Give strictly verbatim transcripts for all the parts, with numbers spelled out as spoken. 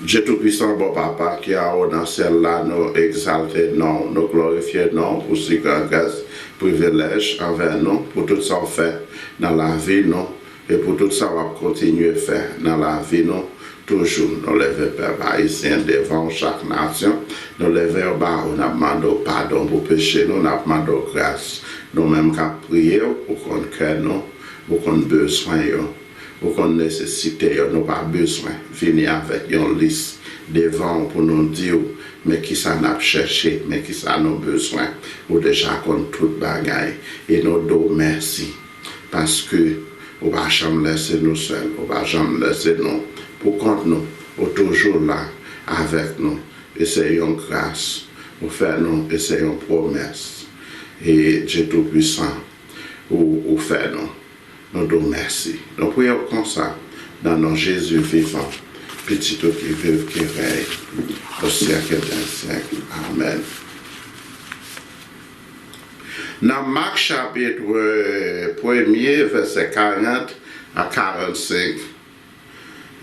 Dye Toupisan, bon Papa ki anwo nan syèl la, nou egzalte non w, nou glorifye non w pou si gran gras, privilèj anvè nou, pou tout sa w fè nan lavi nou, e pou tout sa w ap kontinye fè nan lavi nou toujou. Nou leve pèp ayisyen devan w, chak nasyon, nou leve yo ba ou, n ap mande w padon pou peche nou, n ap mande w gras. Nou menm k ap priye w, ou konn kè nou, ou konn bezwen yo. Ou konn nesesite yo, nou pa bezwen vini avèk yon lis devan w pou nou di w, men kisa n ap chèche, men kisa nou bezwen. Ou deja konn tout bagay, e nou di w mèsi, paske ou pa janm lèse nou sèl, ou pa janm lèse nou pou kont nou, ou toujou la avèk nou, e se yon gras ou fè nou, e se yon pwomès, e Dye Toupisan, ou, ou fè nou. Nou di w mèsi. Nou priye w konsa, nan non Jezi vivan, Pitit ou ki viv, ki rèy, o syèk dè syèk. Amèn. Nan Mak chapit premye, vèsè karant a karannsenk,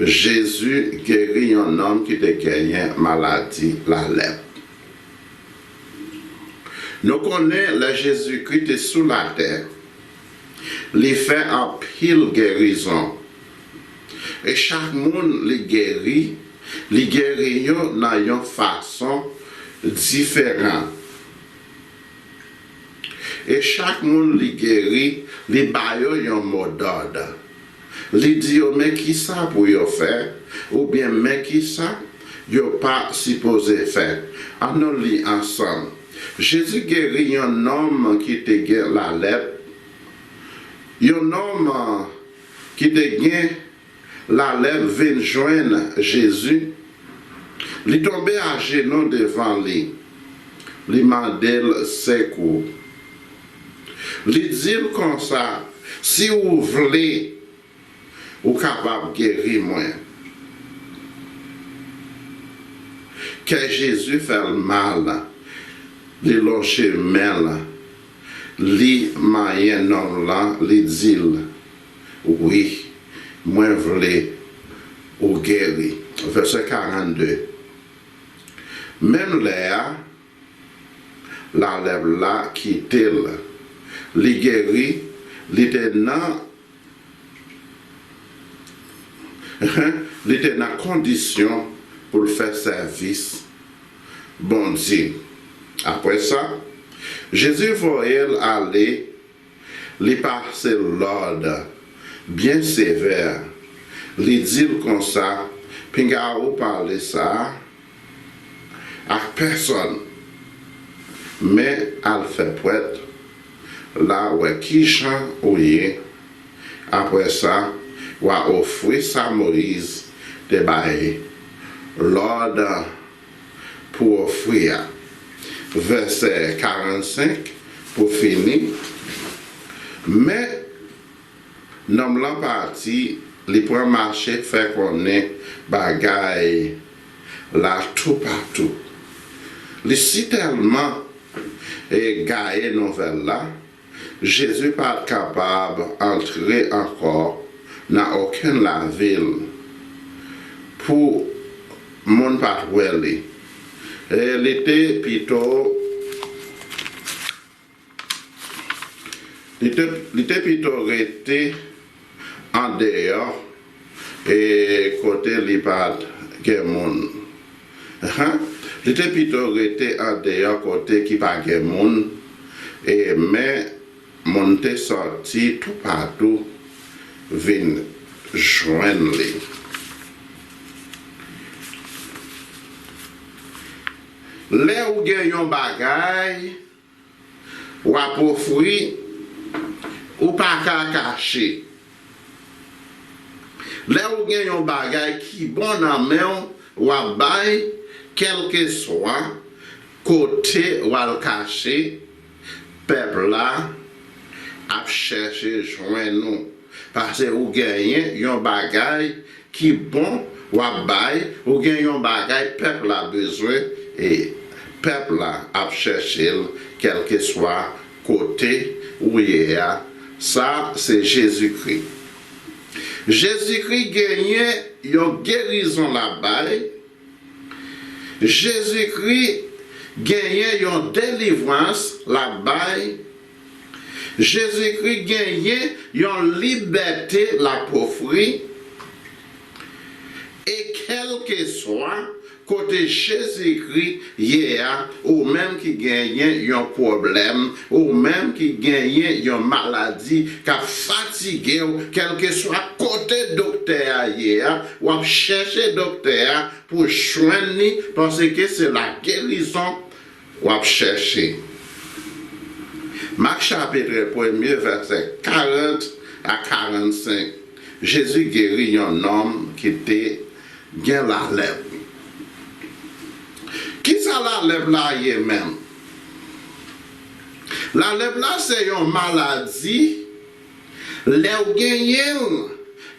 Jezi geri yon nonm ki te genyen maladi lalèp. Nou konnen lè Jezikri te sou latè, li fè anpil gerizon. E chak moun li geri, li geri yo nan yon fason diferan. E chak moun li geri, li ba yo yon modòd. Li di yo men kisa pou yo fè, oubyen men kisa yo pa sipoze fè. Ann nou li ansanm. Jezi geri yon nonm ki te gen lalèp. Yon nonm ki te gen lalèp vin jwenn Jezi. Li tonbe ajenou devan li. Li mande l sekou. Li di l konsa, si ou vle, ou kapab geri mwen. Kè Jezi fè l mal. Li lonje men l. Li manyen nonm lan, li di l, wi, mwen vle ou geri. Vèsè karannde. Menm lè a, lalèp la kite l. Li geri, li te nan li te nan kondisyon pou l fè sèvis Bondye. Apre sa, Jezi voye l ale, li pase l lòd byen sevè. Li di l konsa, pinga ou pale sa a ak pèsòn, men al fè pwèt la wè kijan ou ye. Apre sa, w a ofri sa Moyiz te bay lòd pou ofri a. Vèsè karannsenk pou fini. Men, nonm lan pati, li pran mache fè konnen bagay la toupatou. Li sitèlman e gaye nouvèl la, Jezi pa t kapab antre ankò nan okenn lavil pou moun pa t wè li. E li te pito Li te, li te pito rete andeyò, e kote li pa t gen moun. Ahan. Li te pito rete andeyò kote ki pa gen moun, e men moun te sòti toupatou vin jwenn li. Lè ou gen yon bagay, w ap ofri, ou pa ka kache. Lè ou gen yon bagay ki bon nan men w, w ap bay, kèlkeswa kote w al kache, pèp la ap chèche jwenn ou. Paske ou genyen yon bagay ki bon, w ap bay, ou gen yon bagay pèp la bezwen, e pèp la ap chèche l, kèlkeswa kote ou ye a. Sa se Jezikri. Jezikri genyen yon gerizon l ap bay, Jezikri genyen yon delivrans l ap bay. Jezikri genyen yon libète l ap ofri. E kèlkeswa kote Jezikri ye a, ou menm ki genyen yon pwoblèm, ou menm ki genyen yon maladi k ap fatige w, kèlkeswa kote doktè a ye a, w ap chèche doktè a pou jwenn li, paske se lagerizon w ap chèche. Mak chapit premye, vèsè karant a karannsenk, Jezi geri yon nonm ki te gen lalèp. Kisa lalèp la ye menm? Lalèp la se yon maladi, lè w genyen l,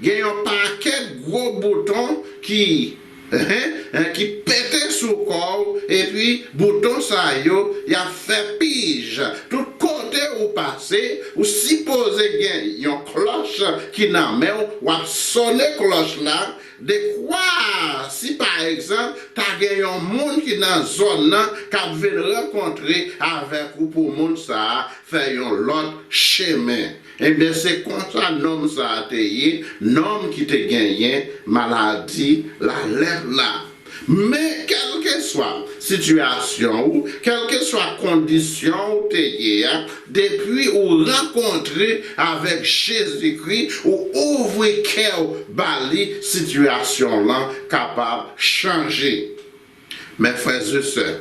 gen yon pakèt gwo bouton ki, ki pete sou kò w, epi bouton sa yo, y ap fè pij. Tout kote ou pase, ou sipoze gen yon klòch ki nan men w, w ap sone klòch la, dekwa si pa egzanp, ta gen yon moun ki nan zòn nan k ap vin rankontre avèk ou pou moun sa a fè yon lòt chemen. Ebyen, se konsa nonm sa a te ye, nonm ki te genyen maladi lalèp la. Men, kèlkeswa sitiyasyon ou, kèlkeswa kondisyon ou te ye a, depi ou rankontre avèk Jezikri, ou ouvri kè w ba li, sitiyasyon lan kapab chanje. Men frè e sè,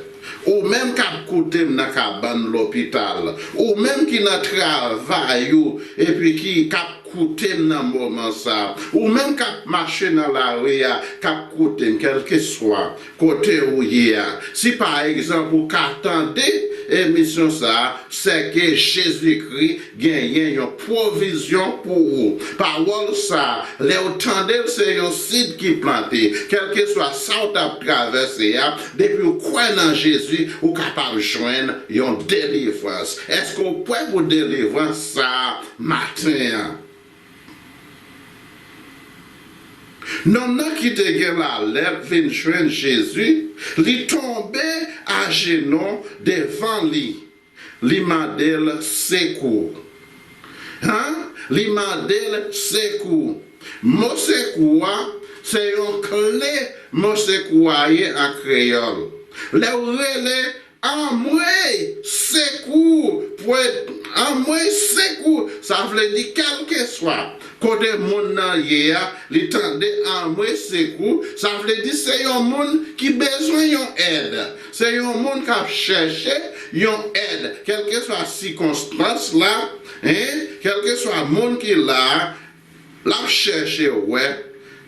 ou menm k ap koute m nan kabann lopital, ou menm ki nan travay ou epi ki k ap koute m nan moman sa a, ou menm k ap mache nan lari a, k ap koute m, kèlkeswa kote ou ye a, si pa egzanp ou ka tande emisyon sa a, sèke Jezikri genyen yon pwovizyon pou ou. Pawòl sa a, lè w tande l, se yon sid ki plante. Kèlkeswa sa w t ap travèse a, depi w kwè nan Jezi, ou kapab jwenn yon delivrans. Èske w prè pou delivrans sa a maten an? Nonm nan ki te gen lalèp vin jwenn Jezi, li tonbe ajenou devan li. Li mande l sekou. An? Li mande l sekou. Mo sekou a, se yon kle mo sekou a ye an kreyòl. Lè w rele, anmwey, sekou, pwe, anmwey, sekou, sa vle di kèlkeswa kote moun nan ye a, li tande anmwey, sekou, sa vle di se yon moun ki bezwen yon èd. Se yon moun k ap chèche yon èd, kèlkeswa sikonstans la, en, kèlkeswa moun ki la a, l ap chèche wè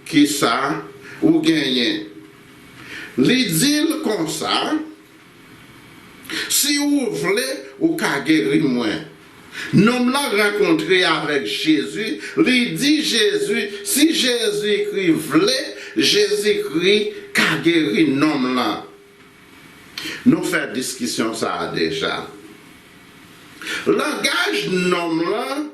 kisa ou genyen. Li di l konsa, si ou vle, ou ka geri mwen. Nonm lan rankontre avèk Jezi, li di Jezi, si Jezikri vle, Jezikri ka geri nonm lan. Nou fè diskisyon sa a deja. Langaj nonm lan,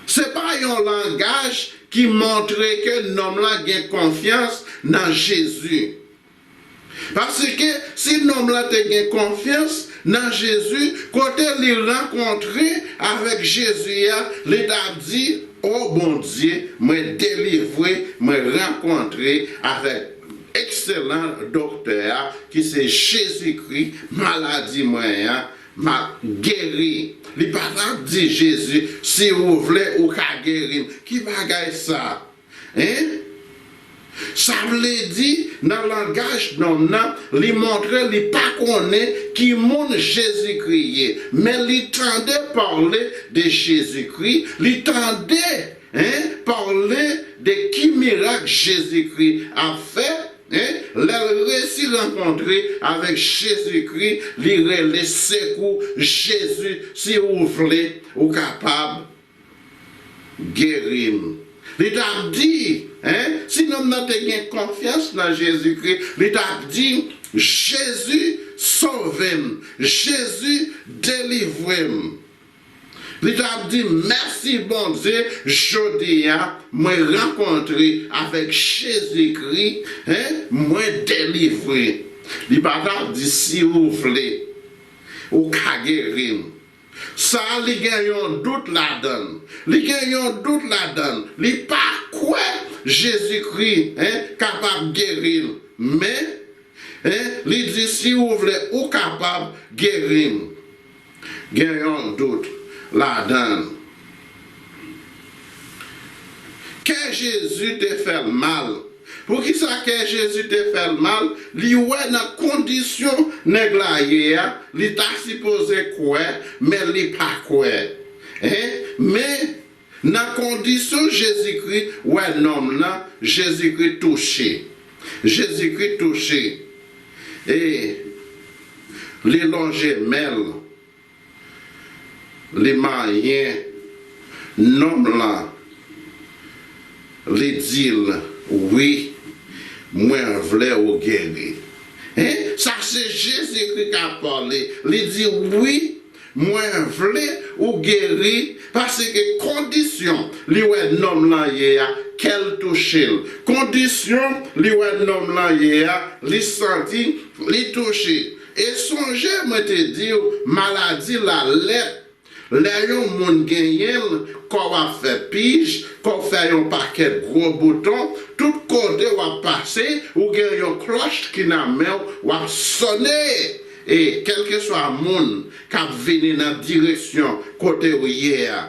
se pa yon langaj ki montre ke nonm lan gen konfyans nan Jezi. Paske si nonm lan te gen konfyans nan Jezi, kote li rankontre avèk Jezi a, li t ap di, o Bondye, mwen delivre, mwen rankontre avèk ekselan doktè a, ki se Jezikri, maladi mwen an, m ap geri. Li pa t ap di Jezi, si ou vle, ou ka geri m. Ki bagay sa? En? Sa vle di, nan langaj nonm nan, li montre li pa konnen ki moun Jezikri ye. Men li tande pale de Jezikri, li tande, en, pale de ki mirak Jezikri ap fè, en, lè l resi rankontre avèk Jezikri, li rele sekou, Jezi, si ou vle, ou kapab geri m. Li t ap di, en, si nonm nan te gen konfyans nan Jezikri, li t ap di, Jezi, sove m. Jezi, delivre m. Li t ap di, "Mèsi, Bondye, jodi a, mwen rankontre avèk Jezikri, en, mwen delivre." Li pa t ap di, "Si ou vle, ou ka geri m." Sa a, li gen yon dout ladan l. Li gen yon dout ladan l. Li pa kwè Jezikri, en, kapab geri l. Men, en, li di, "Si ou vle, ou kapab geri m." Gen yon dout ladan l. Kè Jezi te fè l mal. Poukisa kè Jezi te fè l mal? Li wè nan kondisyon nèg la ye a, li ta sipoze kwè, men li pa kwè. En? Men, nan kondisyon Jezikri wè nonm nan, Jezikri touche. Jezikri touche. E li lonje men l. Li manyen nonm lan, li di l, "Wi, mwen vle ou geri." En? Sa se Jezikri k ap pale. Li di, "Wi, mwen vle ou geri," paske kondisyon li wè nonm lan ye a, kè l touche l. Kondisyon li wè nonm lan ye a, li santi li touche. E sonje, mwen te di w, maladi la lè, lè yon moun genyen l, kò w ap fè pij, kò w fè yon pakèt gwo bouton, tout kote w ap pase, ou gen yon klòch ki nan men w, w ap sone, e kèlkeswa moun k ap vini nan direksyon kote w ye a.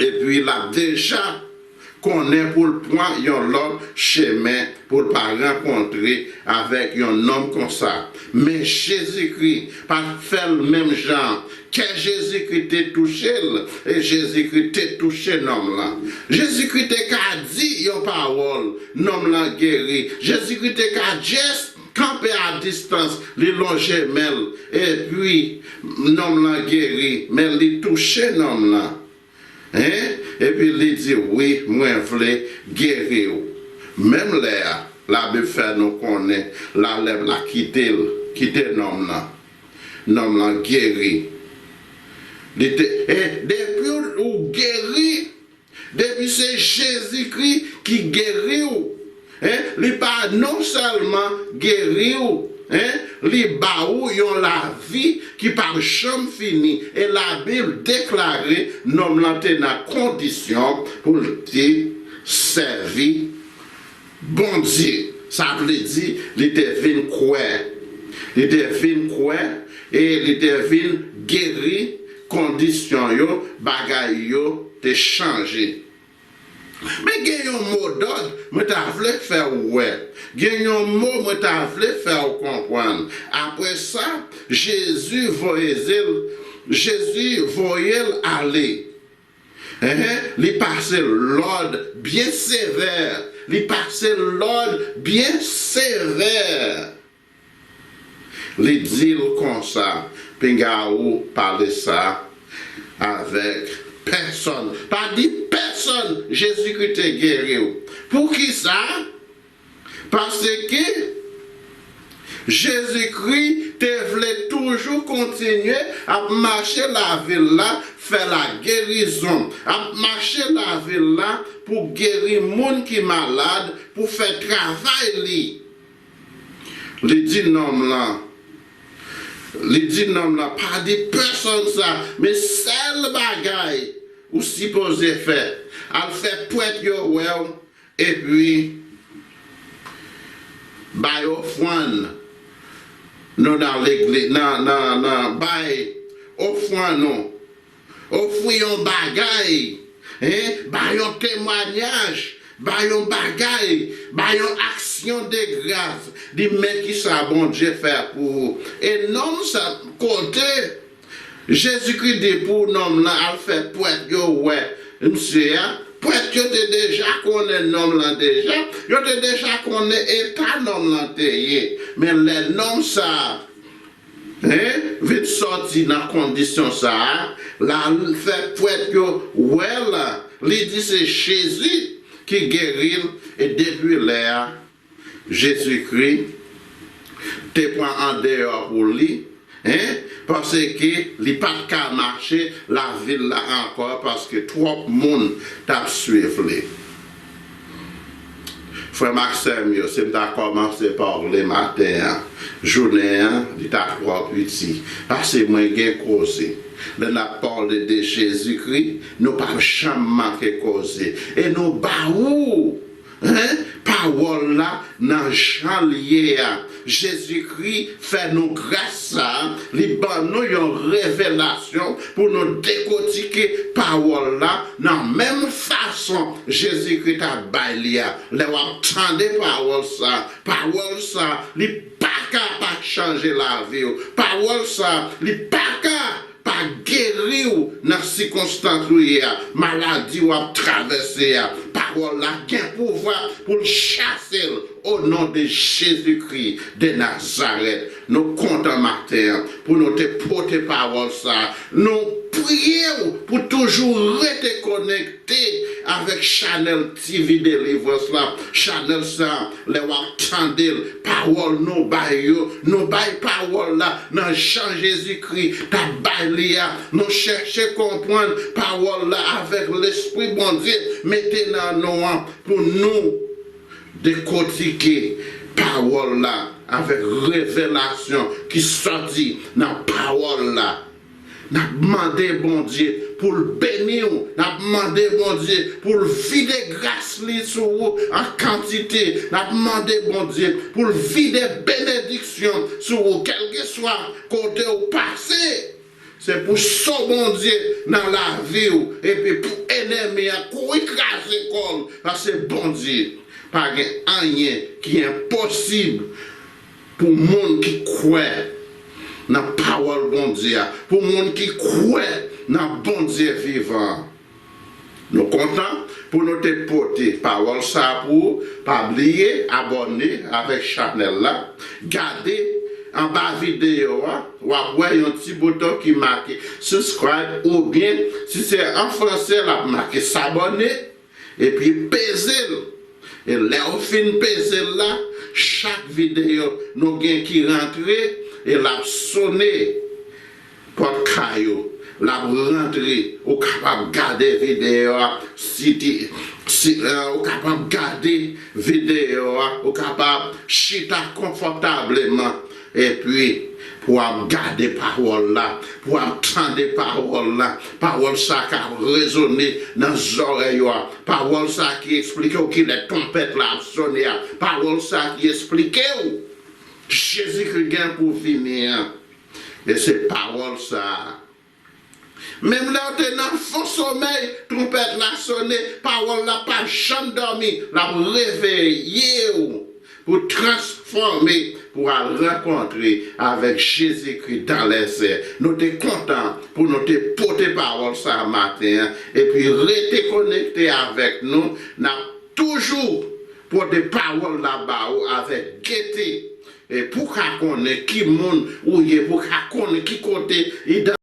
Epi l ap deja konnen pou l pran yon lòt chemen pou l pa rankontre avèk yon nonm konsa. Men Jezikri pa t fè l menm jan. Kè Jezikri te touche l, e Jezikri te touche nonm lan. Jezikri te ka di yon pawòl, nonm lan geri. Jezikri te ka just kanpe a distans, li lonje men l, epi nonm lan geri, men li touche nonm lan. En? Epi li di, "Wi, mwen vle geri w." Menm lè a, Labib fè nou konnen, lalèp la kite l, kite nonm lan. Nonm lan geri. Li te, e depi w, ou geri, depi se Jezikri ki geri w, en, li pa non sèlman geri w, en, li ba ou yon lavi ki p ap janm fini. E Labib deklare nonm lan te nan kondisyon pou l te sèvi Bondye. Sa vle di, li te vin kwè. Li te vin kwè e li te vin geri, kondisyon yo, bagay yo te chanje. Men gen yon modòd mwen ta vle fè w wè. Gen yon mo mwen ta vle fè w konprann. Apre sa, Jezi voye l, Jezi voye l ale. Enhen, li pase lòd byen sevè. Li pase lòd byen sevè. Li di l konsa, "Pinga ou pale sa avèk pèsonn. Pa di pèsonn Jezikri te geri w." Poukisa? Paske Jezikri te vle toujou kontinye ap mache lavil la, fè lagerizon, ap mache lavil la pou geri moun ki malad, pou fè travay li. Li di nonm lan, li di nonm lan, "Pa di pèsonn sa, men sèl bagay ou sipoze fè, al fè prèt yo wè w, epi bay ofrann nou nan legliz, nan, nan, nan, bay ofrann nou." Ofri yon bagay, en, bay yon temwayaj, bay yon bagay, bay yon aksyon de gras. Di, "Men kisa Bondye fè pou ou." E nonm sa, kote Jezikri di pou nonm lan al fè prèt yo wè misye a, prèt yo te deja konnen nonm lan deja, yo te deja konnen eta nonm lan te ye. Men lè nonm sa a, en, vin sòti nan kondisyon sa a, l al fè prèt yo wè l, li di se Jezi ki geri l, e depi lè a, Jezikri te pran andeyò pou li, en, Paske li pa t ka mache lavil la ankò, paske twòp moun t ap swiv li. Frè m ak sè m yo, si m ta kòmanse pale maten an, jounen an, li ta twò piti. Paske mwen gen koze. Lè n ap pale de Jezikri, nou p ap janm manke koze. E nou ba ou, en, pawòl la nan jan l ye a. Jezikri fè nou gras sa a, li ban nou yon revelasyon pou nou dekotike pawòl la nan menm fason Jezikri t ap bay li a. Lè w ap tande pawòl sa a, pawòl sa a, li pa ka pa chanje lavi w. Pawòl sa a, li pa ka pa geri w nan sikonstans ou ye a, maladi w ap travèse a. Pawòl la gen pouvwa pou l chase l o non de Jezikri de Nazarèt. Nou kontan maten an pou nou te pote pawòl sa a. Nou priye w pou toujou rete konekte avèk chanèl T V Delivrans la. Chanèl sa a, lè w ap tande l, pawòl nou bay yo, nou bay pawòl la nan jan Jezikri t ap bay li a. Nou chèche konprann pawòl la avèk Lespri Bondye mete nan nou an pou nou dekotike pawòl la avèk revelasyon ki sòti nan pawòl la. N ap mande Bondye pou l beni w. N ap mande Bondye pou l vide gras li sou ou an kantite. N ap mande Bondye pou l vide benediksyon sou ou, kèlkeswa kote w pase. Se pou so Bondye nan lavi w, epi pou enemi an kouri kraze kò l, paske Bondye pa gen anyen ki enposib pou moun ki kwè nan pawòl Bondye a, pou moun ki kwè nan Bondye vivan an. Nou kontan pou nou te pote pawòl sa a pou ou. Pa bliye abòne avèk chanèl la. Gade anba videyo a, w ap wè yon ti bouton ki make subscribe, oubyen, si se an franse, l ap make s'abonner, epi peze l. E lè w fin peze l la, chak videyo nou gen ki rantre, e l ap sone pòt kay ou, l ap rantre, ou kapab gade videyo a, si, si, eh, ou kapab gade videyo a, ou kapab chita konfòtableman, epi pou w ap gade pawòl la, pou w ap tande pawòl la, pawòl sa k ap rezone nan zòrèy ou a, pawòl sa ki eksplike w kilè twonpèt la ap sone a, pawòl sa ki eksplike w Jezikri gen pou vini an. E se pawòl sa a. Menm lè w te nan fon somèy, twonpèt la sone, pawòl la p ap janm dòmi, l ap reveye w pou transfòme, pou al rankontre avèk Jezikri dan lèzè. Nou te kontan pou nou te pote pawòl sa a maten an, epi rete konekte avèk nou, n ap toujou pote pawòl la ba ou avèk gete. E pou w ka konnen ki moun ou ye, pou w ka konnen ki kote